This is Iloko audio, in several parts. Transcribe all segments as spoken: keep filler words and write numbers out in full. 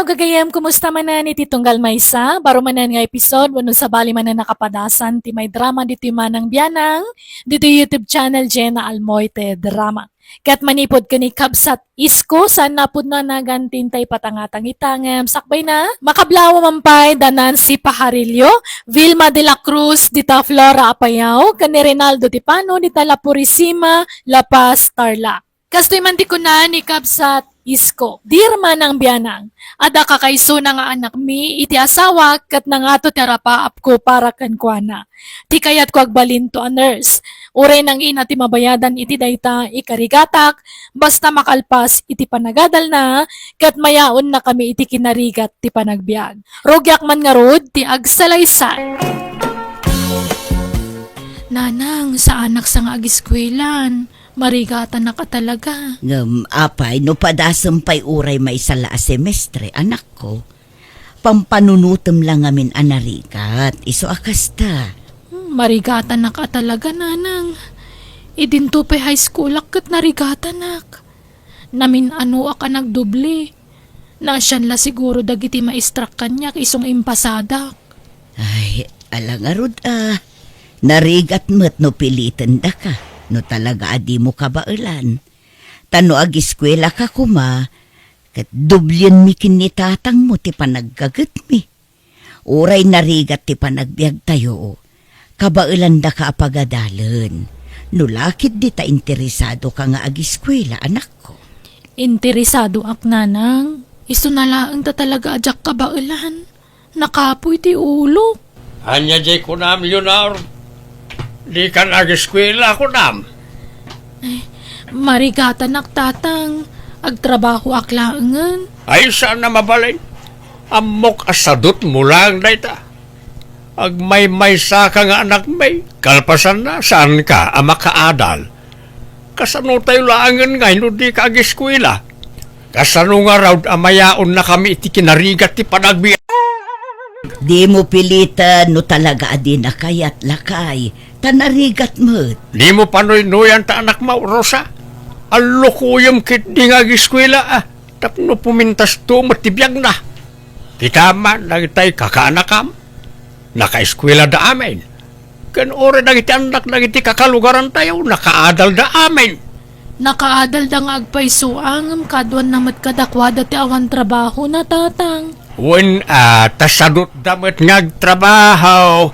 Gagayem, kumusta manen iti tunggal maysa? Baro manen nga episode, wenno sabali manen a kapadasan ti may drama ditoy Manang Bianang, ditoy YouTube channel Jenna Almoite Drama. Ket manipud ken ni Kabsat Isko, saan a pudno a nagan ti intay patangatang ita, ngem sakbayna, makablawa man pay da Nancy Pajarillo, Vilma de la Cruz, dita Flora Apayao, ken ni Rinaldo Tipano, dita La Purisima, La Paz, Tarlac. Kastoy man ti kuna ni Kabsat Isko, "Dear Manang Bianang, adda kakaisuna nga anakmi iti asawak ket nangato ti arapaapko para kenkuana. Ti kayatko, agbalinto a nurse. Uray nangina ti mabayadan iti dayta ikarigatak, basta makalpas iti panagadalna, ket mayaonnakami iti kinarigat ti panagbiag. Rugiak man ngarud ti agsalaysay." Nanang, saanak sa nga agiskuelan. Marigatanak a talaga. Ngem apay no padasem pay uray maysa la a semestre, anakko? Pampanunotem la ngamin a narigat, isu a kasta. Hmm, marigatanak a talaga, nanang. Idinto pay high schoolak ket narigatanak. Namin-anoak a nagdoble. Naasian la siguro dagiti maestrak kaniak isu nga impasadak. Ay, ala ngarud a. Narigat met no pilitendaka, no talaga a dimo kabaelan. Ta no agiskuelaka koma, ket doblienmi ken ni tatangmo ti panaggagetmi. Uray narigat ti panagbiagtayo, kabaelandaka a pagadalen. No la ketdi ta interesadoka nga agiskuela, anakko. Interesadoak, nanang. Isuna laeng ta talaga a diak kabaelan. Nakapuy ti ulok. Ania diay kunam, Leonor? Dikan agiskuela, kunam? Ay, marigatanak, tatang. Agtrabahoak laengen. Ay, saan a mabalin. Ammok a sadutmo laeng dayta. Agmaymaysaka nga anakmi, kalpasanna, saanka a makaadal. Kasano tayo laengen ngay no dika agiskuela? Kasano ngarud a mayaonnakami iti kinarigat ti panagbiag? Dimo piliten no talaga a dina kayat, lakay, ta narigat met. Dimo panuynoyan ta anakmo, Rosa. Allukoyem ketdi nga agiskuela, a, tapno pumintasto met ti biagna. Kitam man dagitay kakaanakam, nakaeskuelada amin. Ken uray dagiti annak dagiti kakalugarantayo, nakaadalda amin. Nakaadalda nga agpayso, ngem kaduanna met kadakuada ti awan trabahona, tatang. Wen a, ta sadutda met nga agtrabaho.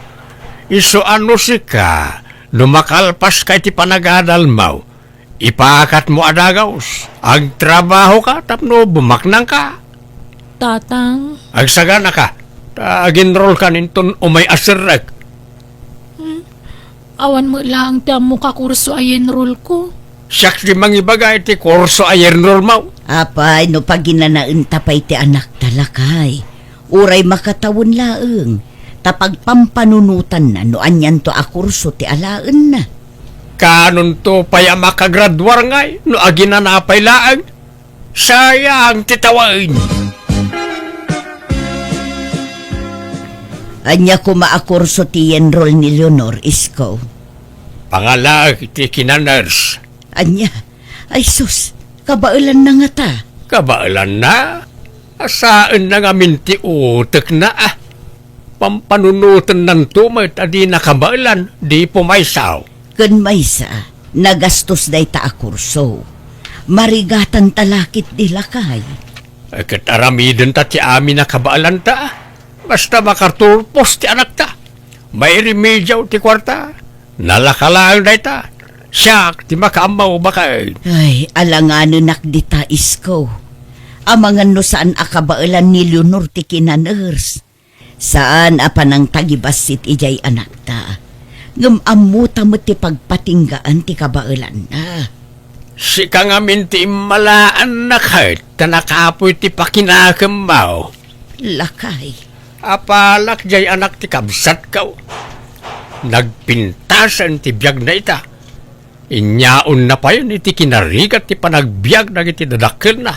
Isu a no sika, no makalpaska iti panagadalmo, ipakatmo a dagus, agtrabahoka tapno bumaknangka. Tatang. Agsaganaka, ta agenrolkan inton umay a serrek. Hmm. Awan met laeng ti ammok a kurso a i-enrollko. Siak ti mangibaga iti kurso a i-enrollmo. Apay, no paginanaenta pay ti anakta, lakay. Uray makatawen laeng, ta pagpampanunotanna no anianto a kurso ti alaenna. Kaanonto pay a makagraduar ngay no aginana pay laeng? Sayang ti tawen! Ania koma a kurso ti i-enroll ni Leonor, Isko? Pangalaek iti kinanurse. Ania? Ay sus, kabaelanna ngata? Kabaelanna? Asaenna ngamin ti utekna, a. Pampanunotennanto met a dina kabaelan, di pumaysa. Ken maysa, nagastos dayta a kurso. Marigatanta la ketdi, lakay. Ket aramidenta ti amin a kabaelanta. Basta makaturpos ti anakta. Mairimediaw ti kuarta. Nalaka laeng dayta. Siak ti makaammo, baket. Ay, alanganenak dita, Isko. Amangan no saan a kabaelan ni Leonor ti kinanurse. Saan a panangtagibassit idiay anakta. Ngem ammota met ti pagpatinggaan ti kabaelanna. Sika ngamin ti immalaanna ket ta nakapuy ti pakinakemmo. Lakay. Apalak diay anak ti kabsatko. Nagpintasen ti biagna ita. Inyaonna payen iti kinarigat ti panagbiag dagiti dadakkelna.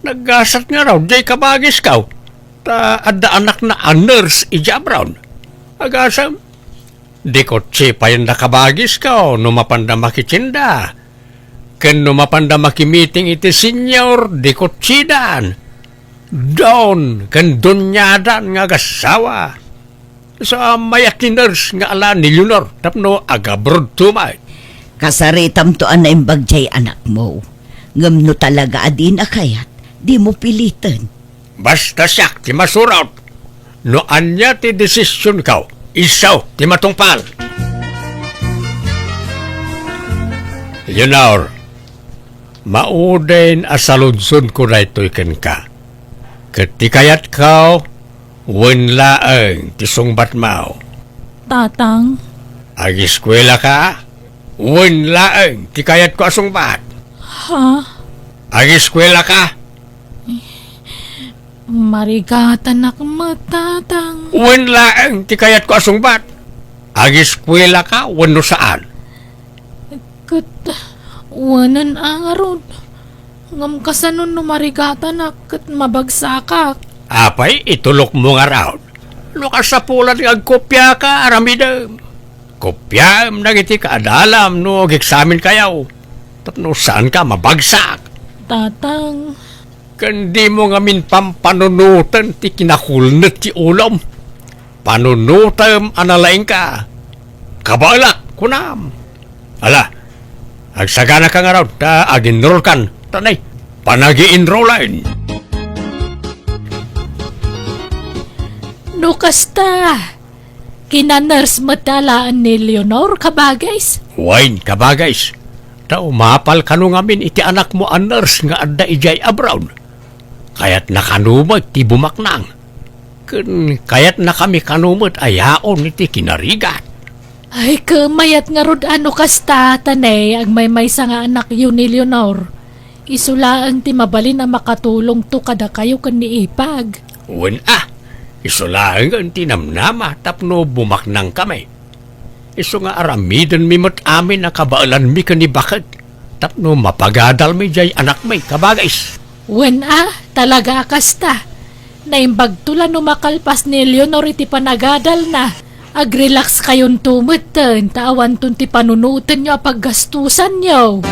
Naggasat ngarud diay kabagisko, ta adda anakna a nurse idiay Abron. Agasem, di kotse payen da kabagisko no mapanda makitinda. Ken no mapanda makimiting iti senior, di kotsidan. Don ken doniadan nga agassawa. Sa mayat ti nurse nga ala ni Leonor tapno agabrodto met. Kasaritamto a naimbag diay anakmo. Ngem no talaga a dina kayat, dimo piliten. Basta siak ti masurot. No ania ti desisionko, isu ti matungpal. Leonor, mauden a saludsodko daytoy kenka. Ket ti kayatko, wen laeng ti sungbatmo. Tatang. Ageskuelaka, wen laeng ti kayatko a sungbat. Ha? Ageskuelaka. Marigatanak met, Tatang. Wen laeng ti kayatko a sungbat. Ageskuelaka wenno saan? Ket wenen a ngarud. Ngem kasano no marigatanak ket mabagsakak? Apay, itulokmo ngarud. No kasapulan nga agkopiaka, aramidem. Kopiaem dagiti kaadalam no ageksaminkayo. Tapno saanka mabagsak. Tatang. Ken dimo ngamin pampanunoten ti kinakulnet ti ulom. Panunotem a nalaingka. Kabaelak, kunam. Ala, agsaganaka ngarud ta aginrolkan. Tanay, panagi-enrollen. No kasta, kina-nurse met alaen ni Leonor, kabagis? Wen, kabagis. Ta umapal kano ngamin iti anakmo a nurse nga adda idiay abroad. Kayatna kano met ti bumaknang. Ken kayatnakami kano met a yaon iti kinarigat. Ay, ket mayat ngarud a no kasta, tanay, agmaymaysa nga anakyo ni Leonor. Isu laeng ti mabalin a makatulongto kadakayo ken ni Ipag. Wen a, isu laengen ti namnama tapno bumaknangkami. Isu nga aramidenmi met amin a kabaelanmi ken ni Baket tapno mapagadalmi diay anakmi, kabagis. Wen a, talaga a kasta. Naimbagto la no makalpas ni Leonor iti panagadalna. Agrelax kayonto metten ta awanton ti panunotenyo a paggastusanyo.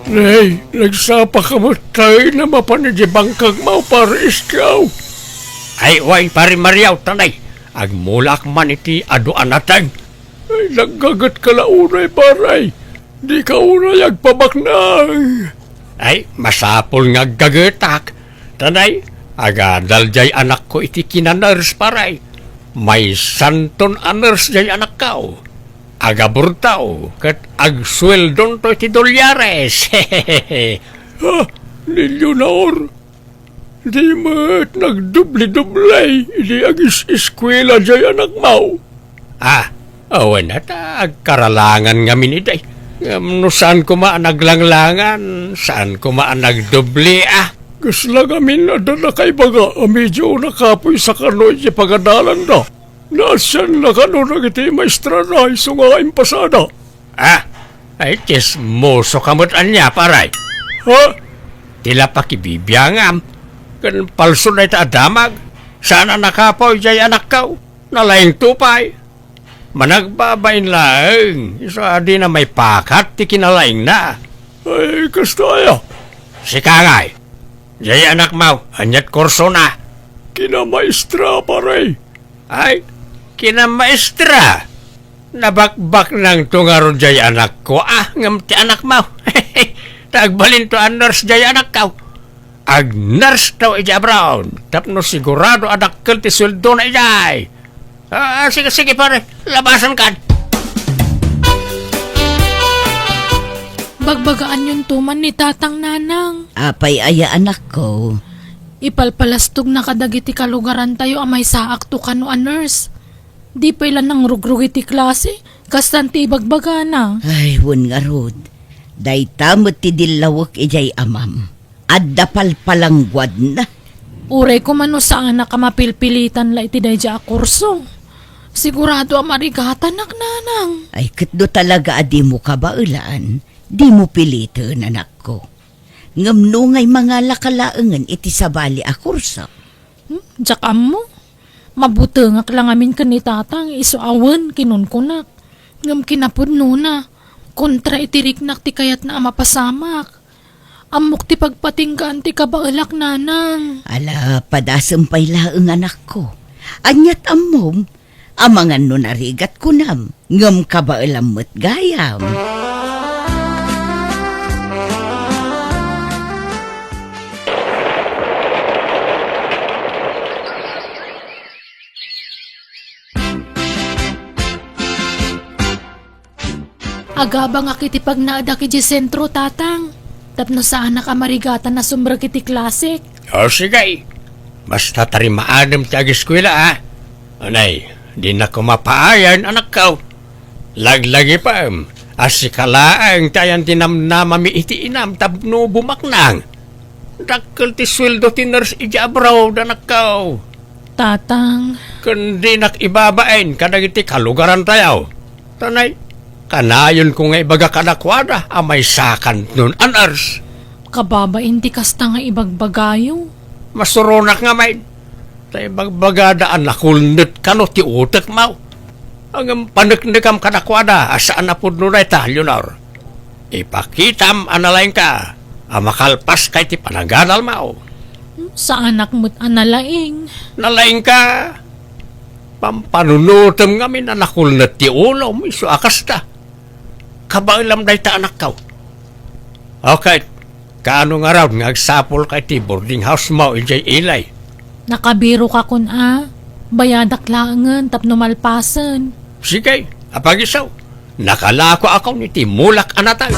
Nay, nagsapaka met tayo na mapan iti bangkagmo, Pare Iskaw. Ay, wen, Pare Mariaw, tanay. Agmulaak man iti adu a nateng. Ay, naggagetka la unay, Pare. Dika unay agpabaknang. Ay, masapul nga aggagetak. Tanay, agadal diay anakko iti kina-nurse, Pare. Maysanton a nurse diay anakko. Agabrodto, ket agsueldonto iti dolyares. Ha? Ni Leonor? Di met nagdubli-dubli idi agis-iskuela diay anakmo? Ah, awan ta agkaralangan ngamin idi. Ngem no saan koma a naglanglangan, saan koma a nagdubli, ah. Kasla ngamin adda nakaibaga a medio nakapuy sa kano iti pagadalanda. Naasianna kano dagiti maestrana isu nga impasada? Ah, ay, tsismoso ka met ania, pare? Ha? Ti la pakibibiangam, ken palso dayta a damag, saan a nakapuy diay anakko, nalaingto pay. Managbabain laeng, isu a dina maipakat ti kinalaingna. Ay, kasta aya? Sika ngay, diay anakmo, aniat kursona? Kinamaestra, pare. Ay, kinamaestra? Nabakbaknangto ngarud diay anakko, ah, ngem ti anakmo. Ta agbalinto a nurse diay anakko. Ag-nurse to idiay abroad, tapno sigurado a dakkel ti sueldona idiay. Ah, sige, sige, pare, labasan kan. Bagbagaanyonto man ni Tatang, Nanang. Apay aya, anakko? Ipalpalastogna kadagiti kalugarantayo a maysaakto kano a nurse. Di pay la nangrugrugi ti klase, kastan ti ibagbagana. Ay, wen ngarud. Dayta met ti dillawek idiay amam. Adda palpalangguadna. Uray koma no saanak a mapilpilitan la iti daydiay a kurso. Sigurado a marigatanak, Nanang. Ay, ket no talaga a dimo kabaelan, dimo piliten, anakko. Ngem no ngay mangalaka laengen iti sabali a kurso. Hmm, diak ammo. Mabutengak la ngamin ken ni Tatang, isu a wen kinunkunak. Ngem kinapudnona, kontra iti riknak ti kayatna a mapasamak. Ammok ti pagpatinggaan ti kabaelak, nanang. Ala, padasem pay laeng, anakko. Ania't ammom? Amangan no narigat kunam, ngem kabaelam met gayam. Agabangak iti pagnaedak idiay sentro, Tatang, tapno saanak a marigatan a sumrek iti klasek. O, sige. Basta tarimaadem ti agiskuela, a. Anay, dinak koma paayan, anakko. Laglagipem a sika laeng ti ayan ti namnamami iti inam tapno bumaknang. Dakkel ti sueldo ti nurse idiay abroad, anakko. Tatang. Ken dinak ibabain kadagiti kalugarantayo. Tanay, kanayonko nga ibaga kadakuada a maysakanton a nurse. Kababain ti kasta nga ibagbagayo. Masuronak ngamin. Ta ibagbagada a nakulnet kano ti utekmo. Ngem paneknekam kadakuada a saan a pudno dayta, Leonor. Ipakitam a nalaingka a makalpaska iti panagadalmo. Saanak met a nalaing. Nalaingka. Pampanunotem ngamin a nakulnet ti ulom, isu a kasta. Kabaelam dayta, anakko. Okay, kaano ngarud nga agsapulka iti boarding housemo idiay Ilay? Nakabiroka kun a, bayadak laengen tapno malpasen. Sige, apagiso. Nakalakoakon iti mulak a natay.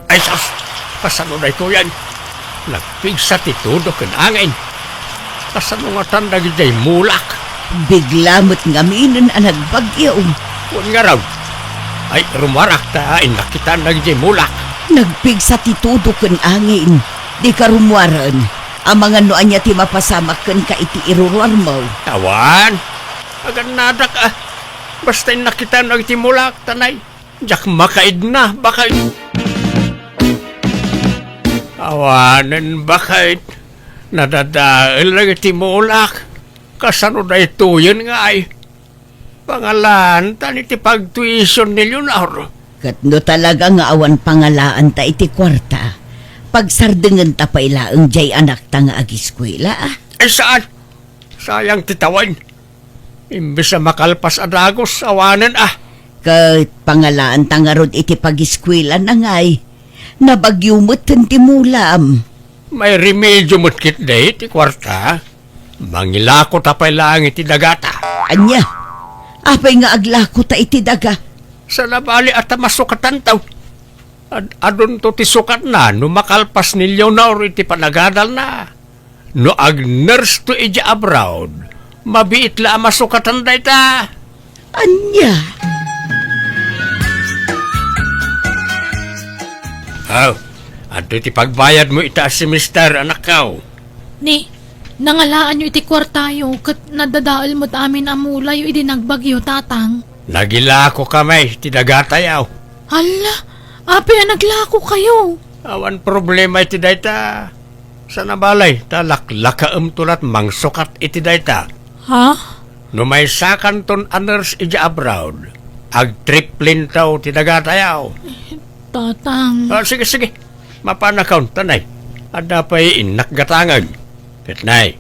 Ay, sus! Kasano daytoyen? Nagpigsa ti tudo ken angin. Kasano ngatan dagidiay mulak? Bigla met ngaminen a nagbagyo. Wen ngarud. Ay, rummuarak ta innak kitaan dagidiay mulak. Nagpigsa ti tudo ken angin. Dika rummuaren. Amangan no ania ti mapasamak kenka iti iruruarmo. Awan. Agannadak, a. Basta innak kitaan dagiti mulak, tanay. Diak makaidna, baket. Awanen, baket. Nadadael dagiti mulak. Kasano daytoyen ngay? Pangalaantan iti pagtuition ni Leonor. Ket no talaga nga awan pangalaanta iti kuarta, pagsardengenta pay laeng diay anakta nga agiskuela, a? Ay, saan? Sayang ti tawen. Imbes a makalpas a dagus, awanen, a. Ket pangalaanta ngarud iti pagiskuelana ngay. Nabagyo metten ti mulam. May remedio met ketdi ti kuarta. Mangilakota pay laeng iti dagata. Ania? Apay nga aglakota iti daga? Saan a bali a ta masukatanto. Ad-, adunto ti sukatna no makalpas ni Leonor iti panagadalna. No ag-nurse to idiay abroad, mabiit la a masukatan dayta. Ania? Aw, adtoy ti pagbayadmo ita a semester, anakko. Ni, nangalaanyo iti kuartayo ket nadadael met amin a mulayo idi nagbagyo, Tatang. Nagilako kami ti dagatayo. Hala, apay a naglakokayo? Awan problema iti dayta. Saan a bali, ta laklakaemto lat mangsukat iti dayta. Ha? No maysakanton a nurse idiay abroad, agtriplento ti dagatayo. Tatang. Ah, sige, sige. Mapanakon, tanay. Adda pay innak gatangen. Ket nay,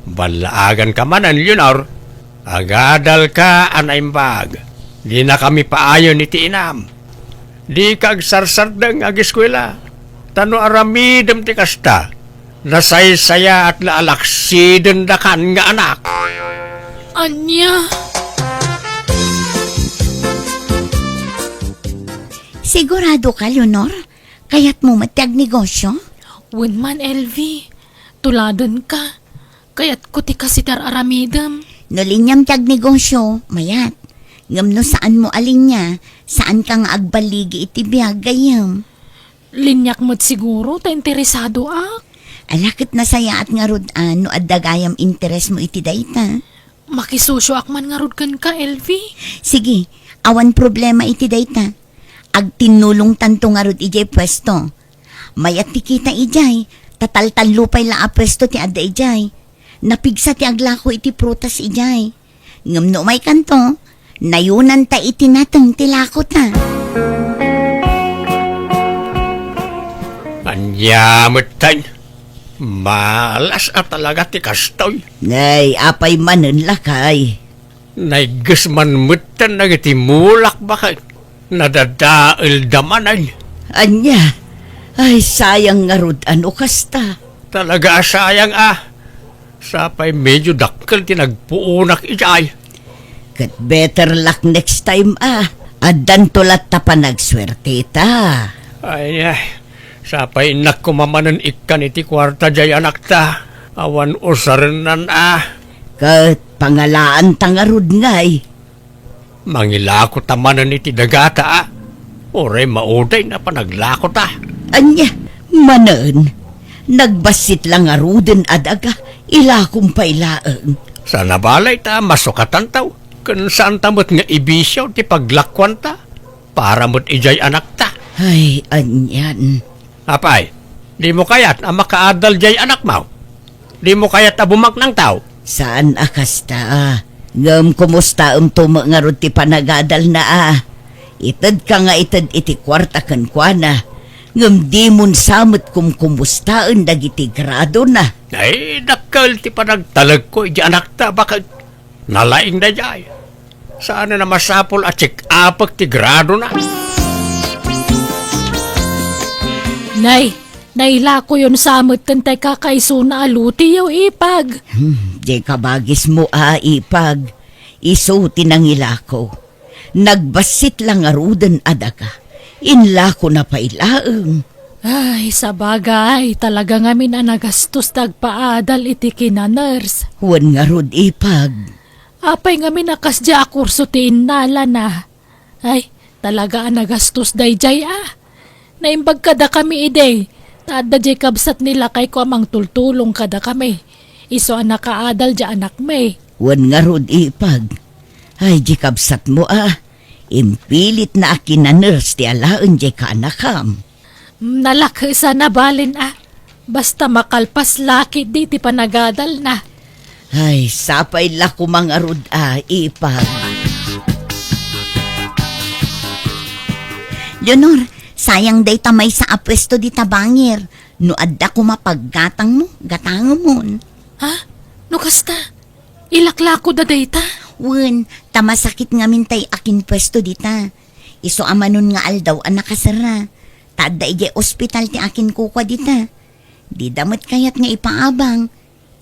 ballaaganka manen, Leonor. Agadalka a naimbag. Dinakami paayen iti inam. Dika agsarsardeng nga agiskuela. Ta no aramidem ti kasta, nasaysayaat la a laksidendakan nga anak. Ania? Sigurado ka, Leonor? Kayatmo met ti agnegosyo? Wen man, Elvi. Tuladenka. Kayatko ti kasi ti ar-aramidem. No liniam ti agnegosyo, mayat. Ngem no saanmo a linia, saanka nga agballigi iti biag, gayyem. Liniak met siguro ta interesadoak. Ala, ket nasayaat ngarud a no adda gayam interesmo iti dayta. Makisosoak man ngarud kenka, Elvi. Sige, awan problema iti dayta. Agtinnulongtanto ngarud idiay puesto. Mayat ti kita idiay, ta taltallo pay la a puesto ti adda idiay. Napigsa ti aglako iti prutas idiay. Ngem no umaykanto, nayunanta iti nateng ti lakota. Ya metten, malas a talaga ti kastoy. Nay, apay manen lakay? Naigges man metten dagiti mulak baket. Nadadaelda manen. Ania? Ay, sayang ngarud a no kasta. Talaga a sayang a. Sapay medyo dakkel ti nagpuonak idiay. Ket better luck next time a. Addanto latta panagsuerteta. Ay, ay. Sapay innak koma manen ikkan iti kuarta diay anakta. Awan usarennan a. Ket pangalaanta ngarud ngay. Mangilakota manen iti dagata a. Uray maudayna panaglakota. Ania, manen, nagbassit la ngaruden a daga, ilakom pay laeng. Saan a bale ta masukatanto, ken saanta met nga ibisiaw ti paglakuanta, para met idiay anakta. Ay, anian. Apay, dimo kayat a makaadal diay anakmo? Dimo kayat a bumaknangto? Saan a kasta. Ngem kumustaemto met ngarud ti panagadalna a? Itedka nga ited iti kuarta kenkuana, ngem dimon sa met kumkumustaen dagiti gradona. Ay, dakkel ti panagtalekko iti anakta, baket. Nalaing daydiay. Saan a masapul a check-upek ti gradona. Nay, nailakoyon sa met ken tay kakaisuna a lutiyo, Ipag. Hmm, diay kabagismo a, Ipag. Isu ti nangilako. Nagbassit la ngaruden a daga. Inlakona pay laeng. Ay, sabagay, talaga ngamin a nagastos ti agpaadal iti kinaners. Wen ngarud, Ipag. Apay ngamin a kasdiay a kurso ti innalana? Ay, talaga a nagastos daydiay a. Naimbag kadakami idi, ta adda diay kabsat ni lakayko a mangtultulong kadakami. Isu a nakaadal diay anakmi. Wen ngarud, Ipag. Ay, diay kabsatmo a. Impilitna a kinaners ti alaen diay kaanakam. Nalak, saan a bale a. Basta makalpas la ketdi ti panagadalna. Ay, sapay la koma ngarud a, Ipag. Leonor, sayang dayta maysa a puesto dita bangir. No adda koma paggatangmo, gatangemon. Ha? No kasta, ilaklakoda dayta? Wen, ta masakit ngamin tay akinpuesto dita. Isu a manon nga aldaw a nakasera. Ta adda idiay ospital ti akinkukua dita. Dida met kayat nga ipaabang.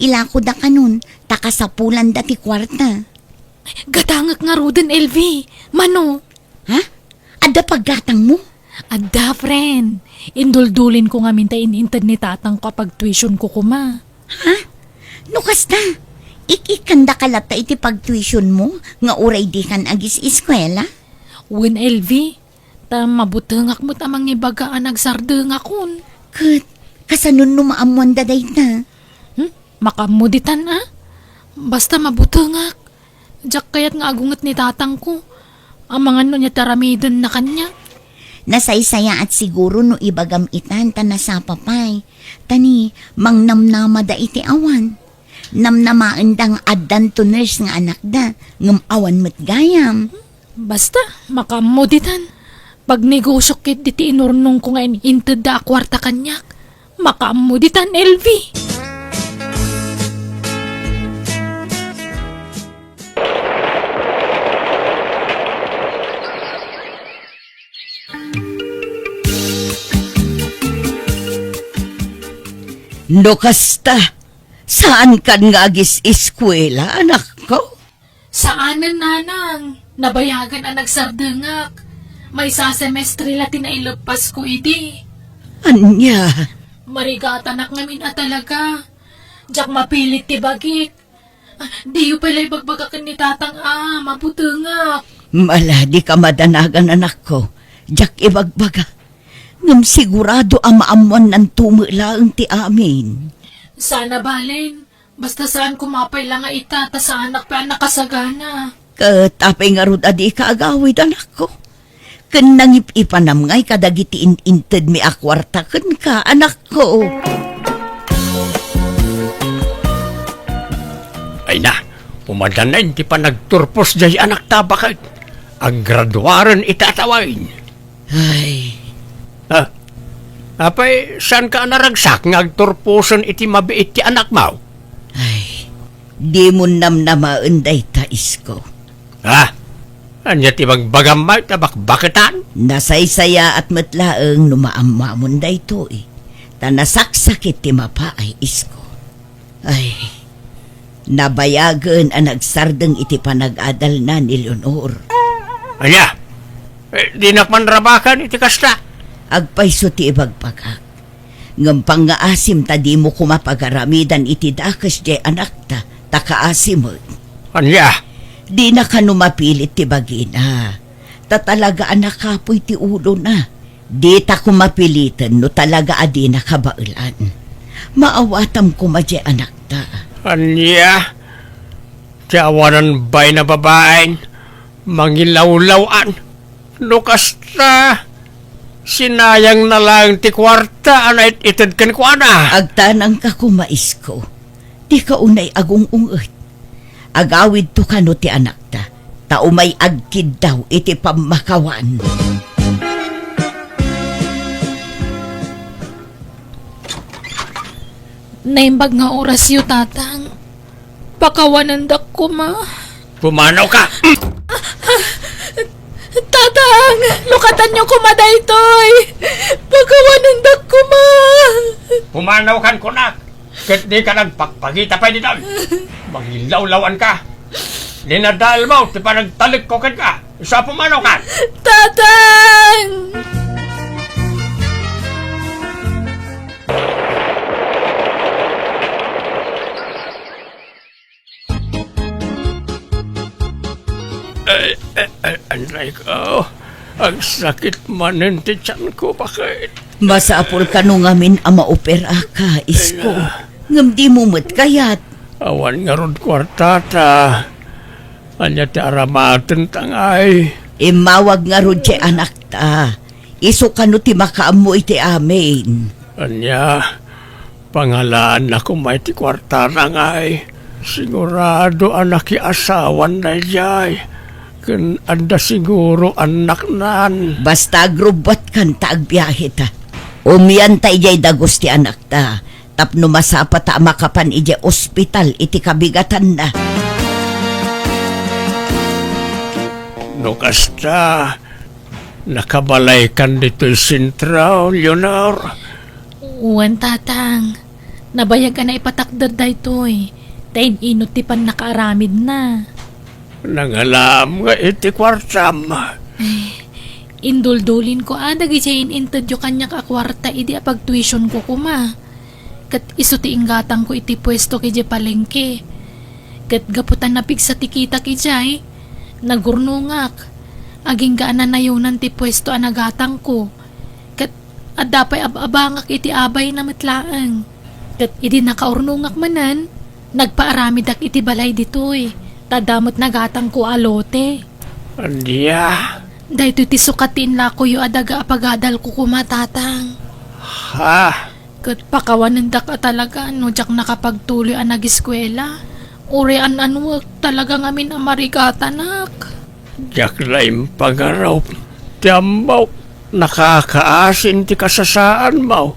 Ilakoda kanon, ta kasapulanda ti kuarta. Gatangek ngaruden, Elvi. Mano? Ha? Adda paggatangmo? Adda, friend. Induldulinko ngamin ta in-inted ni tatangko a pagtuitionko koma. Ha? No kasta, ik-ikkandaka latta iti pagtuitionmo nga uray dikan agis-eskuela? Wen, Elvi, ta mabutengak met a mangibaga a nagsardengakon. Ket, kasano no maammoanda dayta? Hmm? Makaammo ditan a? Basta mabutengak. Diak kayat nga agunget ni tatangko. Amangan no ania ti aramidenna kaniak. Nasaysayaat siguro no ibagam itan ta nasapa pay. Ta ni, mangnamnamada iti awan. Namnamaenda nga addanto nurse nga anakda, ngem awan met gayam. Basta, makaammo ditan. Pagnegosiok ketdi ti inurnongko nga in-intedda a kuarta kaniak. Makaammo ditan, Elvi. No kasta, saankan nga agis-eskuela, anakko? Saanen, nanang. Nabayagan a nagsardengak. Maysa a semestre la ti naileppasko idi. Ania? Marigatanak ngamin a talaga. Diak mapilit ti bagik. Ah, diyo pay la ibagbaga ken ni tatang a mabutengak. Ala, dika madanagan, anakko. Diak ibagbaga. Ngem sigurado a maammoannanto met laeng ti amin. Saan a bale. Basta saan koma pay la nga ita, ta saanak pay a nakasagana. Ket apay ngarud a dika agawid, anakko? Ken nangip-ipanam ngay kadagiti in-intedmi a kuarta kenka, anakko. Ay na, umaddanen ti panagturpos diay anakta, baket. Aggraduaren ita a tawen. Ay. Ah, Apay, saanka a naragsak nga agturposen iti mabiit ti anakmo? Ay, dimo namnamaen dayta, Isko. Ha? Ania ti bagbagam, may ta bakbaketan? Nasaysayaat met laeng no maammoamon daytoy, ta nasaksakit ti mapaay, Isko. Ay, nabayagen a nagsardeng iti panag-adalna ni Leonor. Ania? Eh, dinak man rabaken iti kasta. Agpayso ti ibagbagak. Ngem pangngaasim ta dimo koma pagaramidan iti dakes diay anakta, ta kaasi met. Ania? Dina kano mapilit ti bagina, ta talaga a nakapuy ti ulona. Dita koma piliten no talaga a dina kabaelan. Maawatam koma diay anakta. Ania? Ti awanan bain a babaen, mangilawlaw-an. No kasta, sinayangna laeng ti kuarta a naititedko kenkuana. Agtanangka koma, Isko. Dika unay agung-unget. Agawidto kano ti anakta, ta umay agkiddaw iti pammakawan. Naimbag nga orasyo, Tatang. Pakawanendak koma. Pumanawka! Tatang, lukatanyo koma daytoy. Pakawanendak koma. Pumanawkan kunak, ket dika nagpakpakita pay ditoy. Mangilawlaw-anka. Dinadaelmo ti panagtalekko kenka. Isu a pumanawkan. Tatang! Ay, ay, ay, anay ko. Agsakit manen ti tiyanko, bakit? Masapul kano ngamin a maoperaka, Isko. Ay, na. Ngem dimo met kayat. Awan ngarud kuartata. Ania ti aramatenta ngay? Immawag ngarud ti anakta. Isu kano ti makaammo iti amin. Ania? Pangalaanna koma iti kuartana ngay. Sigurado a nakiasawan daydiay. Ken adda siguro annaknan. Basta agrubbuatkan ta agbiaheta. Umianta idiay dagus ti anakta. Tapno masapata a makapan idiay ospital iti kabigatanna. No kasta, nakabalaykan ditoy sentro, Leonor? Wen, Tatang. Nabayag a naipatakder daytoy, ta in-inut ti pannakaaramidna. Nangalaam nga iti kuartam. Ay, induldulinko a dagidiay in-intedyo kaniak a kuarta idi apagtuitionko koma. Ket isu ti inggatangko iti puesto idiay palengke. Ket gapu ta napigsa ti kitak idiay, nagurnongak. Agingga a nanayonan ti puesto a nagatangko. Ket adda pay ab-abangak iti abayna met laeng. Ket idi nakaurnongak manen, nagpaaramidak iti balay ditoy, ta adda met nagatangko a lote. Ania? Daytoy ti sukat ti inlakoyo a daga a pagadalko koma, Tatang. Ha? Ket pakawanendak a talaga no diak nakapagtuloy a nagiskuela. Uray an-anuek, talaga ngamin a marigatanak. Diak la impagarup ti ammok, nakakaasin ti kasasaanmo.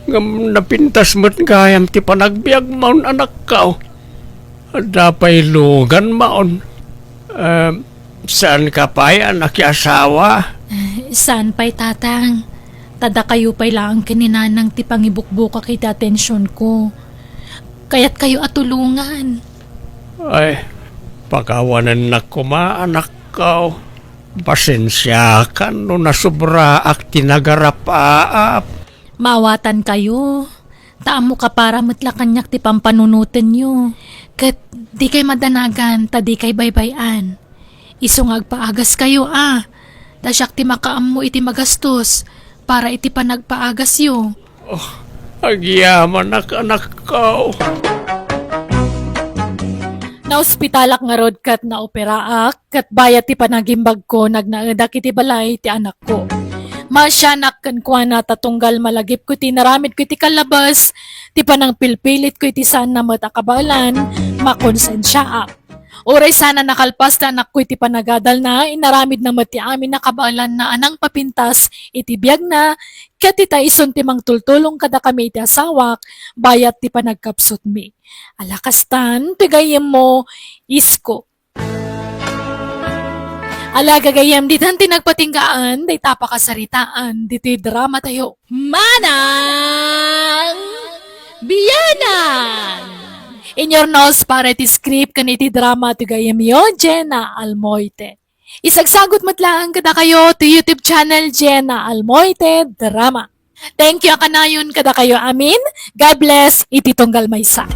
Ngem napintas met gayam ti panagbiagmon, anakko. Adda pay luganmon. Eh, saanka pay a nakiasawa? Eh, saan pay, Tatang. Ta dakayo pay laeng ken ni Nanang ti pangibukbukak iti atensionko. Kayatkayo a tulongan. Ay, pakawanennak koma, anakko. Pasensiakan no nasubraak ti nagarapaap. Maawatankayo, ta ammok a para met la kaniak ti pampanunotenyo. Ket dikay madanagan ta dikay baybay-an. Isu nga agpaagaskayo a, ta siak ti makaammo iti magastos para iti panagpaagasyo. Oh, agyamanak, anakko. Naospitalak ngarud ket naoperaak, ket bayat ti panagimbagko, nagnaedak iti balay ti anakko. Maasianak kenkuana ta tunggal malagipko iti inaramidko iti kalabas, ti panangpilpilitko iti saanna met a kabaelan, makonsensiaak. Uray sana nakalpas ti anakko iti panagadalna, inaramidna met ti amin a kabaelanna a nangpapintas iti biagna, ket ita isun ti mangtultulong kadakami iti asawak, bayat ti panagkapsutmi. Ala kastan, ti gayyemmo, isko. Ala gagayyem, ditan ti nagpatinggaan, dayta pakasaritaan, ditoy drama tayo. Manang Biyanan! In your nose para iti script ken iti drama ti gayyemyo, Jenna Almoite. Isagsagut met laeng kadakayo ti YouTube channel Jenna Almoite Drama. Thank you a kanayon kadakayo amin. God bless iti tunggal maysa.